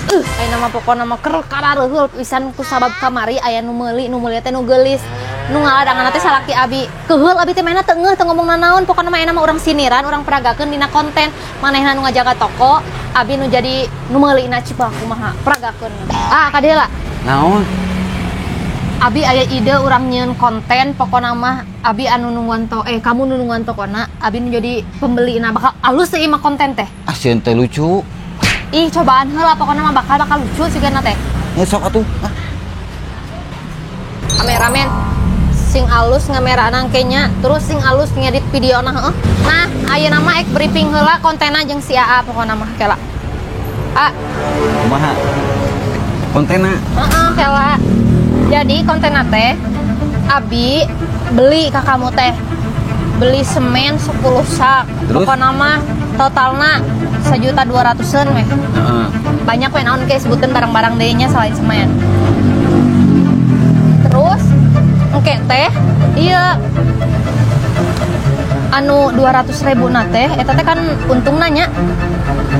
Ayeuna mah pokona mah keur karareheul pisan ku sabab kamari aya nu meuli teh nu geulis. Nu ngaladangan teh salaki abi. Keuheul abi teh mainna teu ngeuh, teu ngomong nanaon, pokona mah ayeuna mah urang siniran, urang peragakeun dina konten. Manehna nu ngajaga toko, abi nu jadi nu meulina, coba kumaha peragakeun. Ah, ka dieu lah. Naon? Abi aya ide urang nyieun konten, pokona mah abi anu nungguan to eh kamu nu nungguan tokona, abi nu jadi pembelina, bakal alus sih mah konten teh. Ah, sieun teh lucu. Ih, cobaan heula, pokona mah bakal bakal lucu sigana teh. Ngesok atuh. Ah. Kameramen sing alus ngamerana nya, terus sing alus ngedit videona, heuh. Nah, ayeuna mah ek briefing heula kontenna jeung si AA, pokona mah kela. A, Kumaha? Kontenna? Heeh, kela. Jadi kontenna teh abi beli ka kamu teh. Beli semen 10 sak. Terus? Pokona mah totalna 1.200.000-an weh. Heeh. Banyak we, naon ke sebutin barang-barang deui nya selain semen. Terus engke teh iya anu 200 ribu na teh eta teh kan untung nanya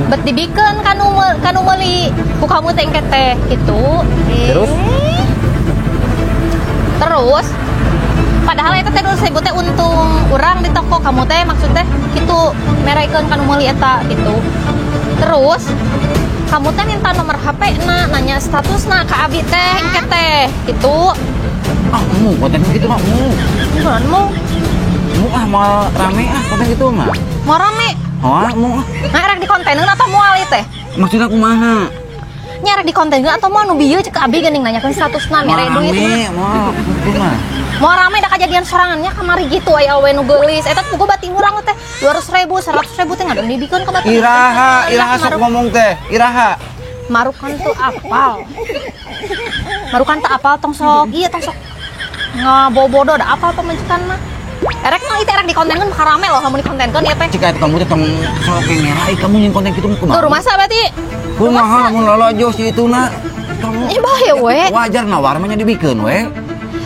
bet dibikeun kanu meuli ku kamu teh engke teh gitu. Terus? Terus padahal eta teh 200 ribu teh untung urang di toko kamu teh, maksud teh gitu merekeun kanu meuli eta gitu. Terus kamu teh minta nomor HP na, nanya status na ka abi teh engke teh gitu. Ah, mu konten gitu mah mu. Bukan mu. Mu ah, moal rame ah konten gitu mah. Mau rame? Oh, mu ah. Nah, erek di konteneun atau moal ieu teh? Maksudnya kumaha? Nya erek di konteneun atau moal nu bieu, cek abi geuning nanyakeun statusna mere Moal duit rame, mah. Moal gitu mah. Mau rame da kejadian sorangannya kamari gitu, aya awewe nu geulis. Eta puguh bating urang teh 200 ribu, 100 ribu teh ngadon dibikeun ka batur. Iraha, iraha sok ngomong teh? Iraha? Marukan tuh apal. Marukan teu apal, tong sok. Iya, tong sok. Ngabobodo da apal pamajikan mah. Erek mah itu erek dikontenkeun, bakal rame loh kamu dikontenkeun ieu teh. Cik kamu teh tong sok ngera, kamu yang konten gitu kumaha? Tuh rumasa berarti. Kumaha lamun lolojo si itu na? Kamu Ih, bae we. Wajar nawar mah nya dibikeun we.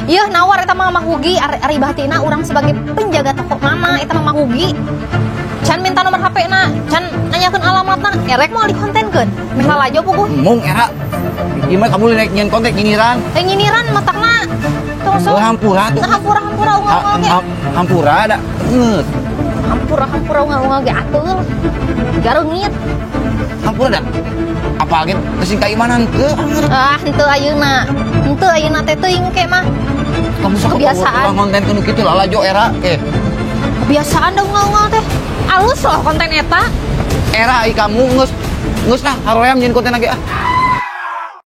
Iya, nawar eta mah mahugi ari, ari batina urang sebagai penjaga toko mama eta mah mahugi. Can minta nomor HP na, can nanyakeun alamatna, erek moal dikontenkeun. Meh lalajo puguh. Mung era. Gimana kamu naik nyen konten nyinyiran? Eh, nyinyiran matakna. Tong sok. Oh, hampura tuh. Nah, hampura-hampura unggal-unggal ge. Hampura ada. Ngeut. Hampura-hampura unggal-unggal ge atuh. Gareungit. Hampura da. Apalagi terus keimanan ke. Ah, henteu ayeuna. Henteu ayeuna teh, teuing ke mah. Kamu sok Kebiasaan. Konten kudu kitu lalajo era eh. Kebiasaan dong unggal-unggal teh. Alus loh konten eta. Era ai kamu geus geus lah haroream nyen konten lagi ah.